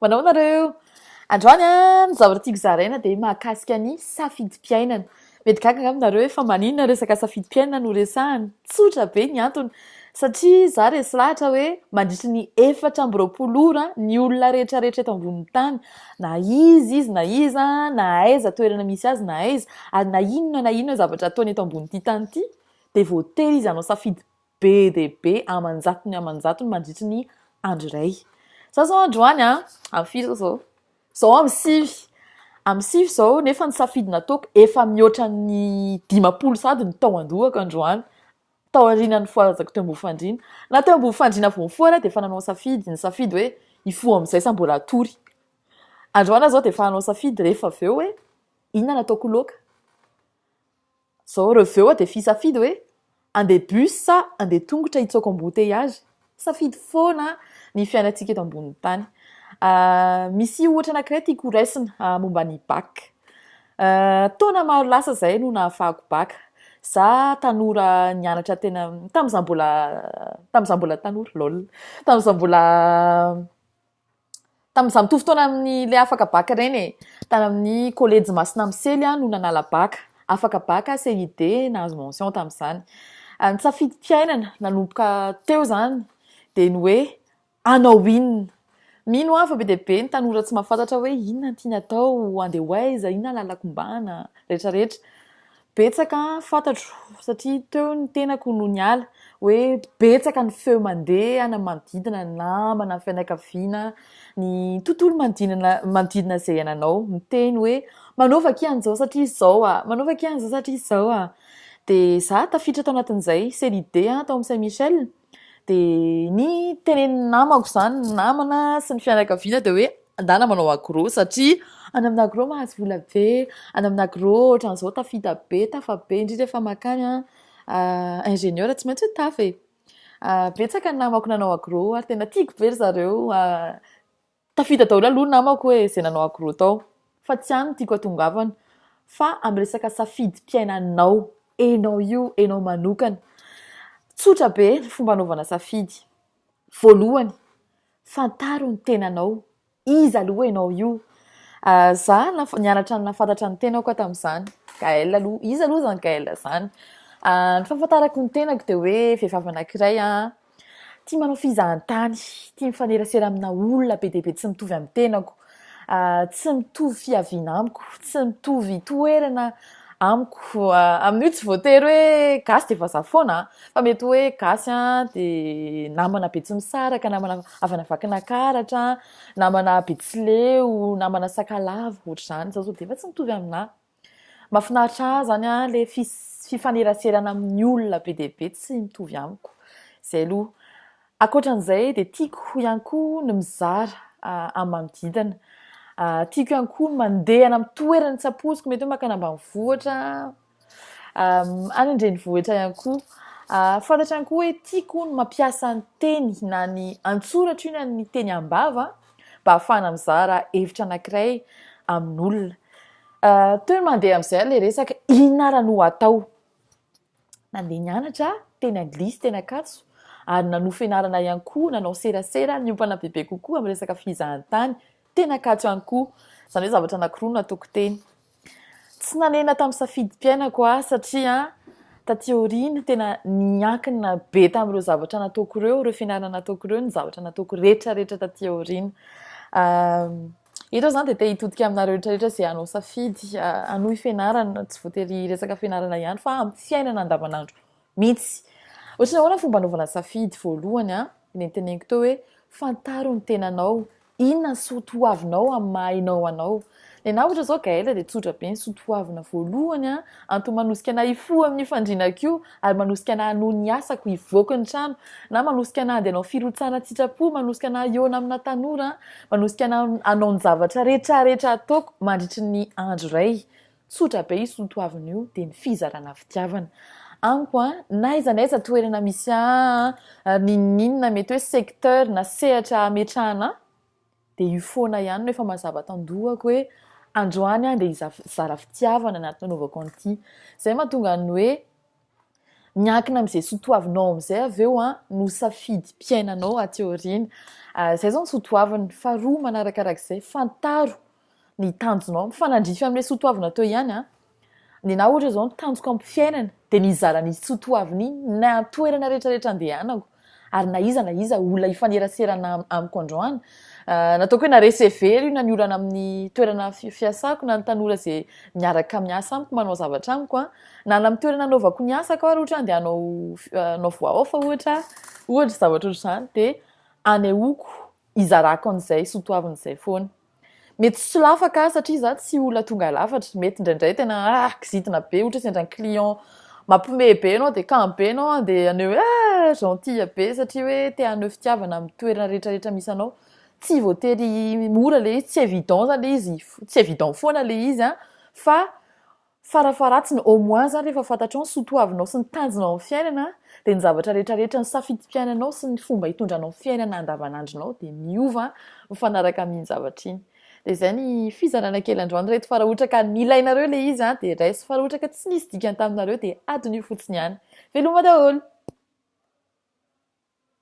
Manao ahoana nareo? Androany an, ny zavatra tiako zaraina dia mahakasika ny safidim-piainana. Mety gaga angamba nareo hoe fa maninona resaka safidim-piainana no resahana? Tsotra be ny antony, satria za resy lahatra hoe mandritry ny 24 ora ny olona rehetra rehetra eto ambonin'ny tany, na iza izy na iza, na aiza toerana misy azy na aiza, ary na inona na inona zavatra ataony eto ambonin'ity tany ity, dia voatery izy hanao safidy be dia be aman-jatony aman-jatony mandritry ny andro iray. Za zao androany an, amin'ny firy zao zao? Zao amin'ny sivy. Amin'ny sivy izao nefa ny safidy nataoko efa mihoatra ny 50 sady ny tao an-dohako androany. Tao aorianan'ny nifohazako teo ambony fandriana. Na teo ambony fandriana vao nifoha ary aho dia efa nanao safidy, nisafidy hoe hifoha amin'izay sa mbola hatory. Androany aho izao dia efa hanao safidy rehefa avy eo hoe inona no ataoko laoka. Zao reveo aho dia fisafidy hoe andeha bus sa andeha tongotra hitsoaka embouteillage? Safidy foana ny fiainantsika eto ambonin'ny tany. Misy ohatra anankiray tiako ho raisina momba ny bac. Taona maro lasa izay no nahafahako bac. Za tanora nianatra tena tamin'izaho mbola tamin'izaho mbola tanora, lol, tamin'izaho mbola Tamin'izaho mitovy taona amin'ilay afaka bac ireny e! Tany amin'ny kolejy Masina Misely aho no nanala bac. Afaka bac CID, nahazo mention tamin'izany. Ny safidim-piainana nanomboka teo izany dia ny hoe hanao inona? Mino aho fa be dia be ny tanora tsy mahafantatra hoe inona no tiany hatao, handeha ho aiza, inona ny lalan-kombana, rehetra rehetra. Betsaka fantatro satria teo ny tenako no niala hoe betsaka ny feo mandeha any amin'ny manodidina, ny namana, ny fianakaviana, ny tontolo manodinana manodidina izay iainanao miteny hoe manaova akia an'izao satria izao ah, manaova akia an'izao satria izao ah. Dia za tafiditra tao anatin'izay série D tao amin'ny Saint Michel Dia ny tenenin'ny namako izany, ny namana sy ny fianakaviana dia hoe andana manao agro satria any amin'ny agro mahazo vola be, any amin'ny agro ohatran'izao tafita be, tafa be, indrindra fa mankany an, ingénieur tsy maintsy hoe tafa e. Betsaka ny namako nanao agro ary tena tiako be ry zareo. Tafita daholo aloha ny namako e, izay nanao agro tao. Fa tsy any no tiako hatongavana fa amin'ny resaka safidim-piainanao, enao io, enao manokana. Tsotra be ny fomba anaovana safidy. Voalohany, fantaro ny tenanao. Iza aloha enao io? Za nianatra ny nahafantatra ny tenako aho tamin'izany. Gaëlle aloha, iza aloha izany Gaëlle izany? Ny fahafantarako ny tenako dia hoe vehivavy anankiray an, Tia manao fizahantany, tia mifanerasera amina olona be dia be tsy mitovy amin'ny tenako, tsy mitovy fiaviana amiko, tsy mitovy toerana amiko. Amin'io tsy voatery hoe gasy dia vazaha foana an, fa mety hoe gasy an dia namana betsimisaraka, namana avy any Vakinankaratra, namana betsileo, namana sakalava, ohatr'izany. Izao izao dia efa tsy mitovy aminà. Mahafinaritra ahy izany an, ilay fifaneraserana amin'ny olona be dia be tsy mitovy amiko. Izay aloha. Ankoatran'izay dia tiako ihany koa ny mizara amin'ny manodidina. Tiako ihany koa ny mandeha any amin'ny toerana tsy ampoiziko, mety hoe mankany ambanivohitra, any an-drenivohitra ihany koa. Fantatra ihany koa hoe tiako ny mampiasa ny teny na ny an-tsoratra io na ny teny am-bava mba ahafahana mizara hevitra anankiray amin'olona. Teo ny mandeha amin'izay ilay resaka, inona ary no atao? Nandeha nianatra teny anglisy teny Ankatso ary nanohy fianarana ihany koa, nanao serasera niompana bebe kokoa amin'ny resaka fizahantany teny Ankatso ihany koa. Izany hoe zavatra anankiroa no nataoko teny. Tsy nanena tamin'ny safidim-piainako aho satria taty aoriana tena niankina be tamin'ireo zavatra nataoko ireo, ireo fianarana nataoko ireo ny zavatra nataoko rehetra rehetra taty aoriana. Eto aho izany dia te hitodika aminareo rehetra rehetra izay hanao safidy hanohy fianarana, tsy voatery hiresaka fianarana ihany fa amin'ny fiainana andavanandro mihitsy. Ohatran'ny ahoana ny fomba anaovana safidy? Voalohany an, ilay noteneniko teo hoe fantaro ny tenanao, inona ny soa toavinao amin'ny maha enao anao. Ny anah ohatra izao Gaëlle dia tsotra be ny soa toavina voalohany an, antony manosika anah hifoha amin'io fandrinako io ary manosika anah hanohy ny asako hivoaka ny trano na manosika anah handeha hanao firotsahana an-tsitrapo, manosika anah hihaona amina tanora, manosika anah hanao ny zavatra rehetra rehetra ataoko mandritry ny andro iray. Tsotra be io soa toavina io dia ny fizarana fitiavana. Amiko an, na aiza na aiza toerana misy ahy an, n'inon'inona mety hoe secteur na sehatra ametrahana ahy, dia io foana ihany no efa mazava tao an-dohako hoe androany aho dia hizara fitiavana ny antony anaovako an'ity. Izay mahatonga ny hoe. Miankina amin'izay soatoavinao amin'izay avy eo no safidim-piainanao aty aoriana. Izay izao ny soatoavina. Faharoa manarakarak'izay, fantaro ny tanjonao. Mifanandrify amin'ilay soatoavina teo ihany an. Ny anahy ohatra izao ny tanjoko amin'ny fiainana dia ny hizara ny soatoavina iny na toerana rehetra rehetra andehanako ary na iza na iza olona hifaneraserana amiko androany. Nataoko hoe na receveur io na ny olana amin'ny toerana fiasako na ny tanora izay miaraka miasa amiko manao zavatra amiko an, na any amin'ny toerana anaovako ny asako ary ohatra andeha hanao hanao voix off ohatra ohatra zavatra ohatr'izany dia anehoako hizarako an'izay soatoavina izay foana. Mety tsy solafaka aho satria izaho tsy olona tonga lafatra. Mety indraindray tena ah kizitina be ohatra hoe sendra ny client mampiomehy be ianao dia kamo be ianao an, dia haneho hoe ah gentille be satria hoe te haneho fitiavana amin'ny toerana rehetrarehetra misy anao. Tsy voatery mora ilay izy, tsy évident izany ilay izy, tsy évident foana ilay izy an, fa Farafaharatsiny au moins zany rehefa fantatrao ny soatoavinao sy ny tanjonao amin'ny fiainana dia ny zavatra rehetra rehetra ny safidim-piainanao sy ny fomba hitondranao ny fiainana andavanandronao dia miova mifanaraka amin'iny zavatra iny. Dia izay ny fizarana kely androany reto fa raha ohatra ka nilainareo ilay izy dia raiso fa raha ohatra ka tsy nisy dikany taminareo dia adino fotsiny ihany. Veloma daholo!